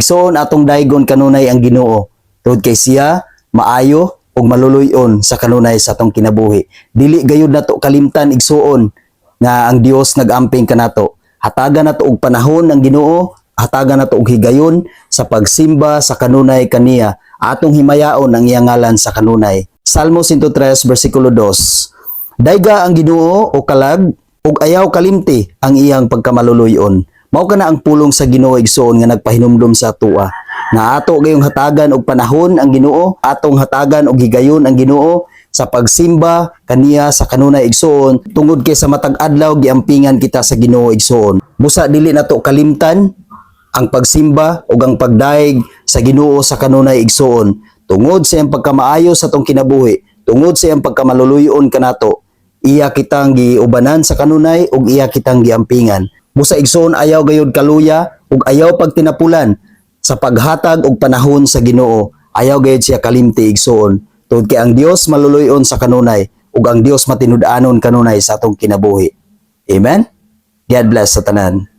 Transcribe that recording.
Igsoon, atong daygon kanunay ang Ginoo tungod kay siya maayo ug maluluy-on sa kanunay sa atong kinabuhi. Dili gayud nato kalimtan, igsuon, nga ang Dios nagamping kanato. Hatagan nato og panahon ang Ginoo, hatagan nato og higayon sa pagsimba sa kanunay kaniya. Atong himayaon ang iyang ngalan sa kanunay. Salmo 103 versikulo 2. Dayga ang Ginoo o kalag ug ayaw kalimti ang iyang pagkamaluluyon. Mao kana ang pulong sa Ginoo, igsoon, nga nagpahinumdom sa atoa nga ato gayong hatagan og panahon ang Ginoo, atong hatagan og higayon ang Ginoo sa pagsimba kaniya sa kanunay, igsoon, tungod kay sa matag adlaw giampingan kita sa Ginoo, igsoon. Busa dili nato kalimtan ang pagsimba ug ang pagdayeg sa Ginoo sa kanunay, igsoon, tungod sa iyang pagkamaayo sa atong kinabuhi, tungod sa iyang pagkamaluluyon kanato. Iya kitang giubanan sa kanunay ug iya kitang giampingan. Busa, igsoon, ayaw gayud kaluya ug ayaw pagtinapulan sa paghatag og panahon sa Ginoo. Ayaw gayud siya kalimti, igsoon, tungod kay ang Dios maluluyon sa kanunay ug ang Dios matinud-anon kanunay sa atong kinabuhi. Amen. God bless sa tanan.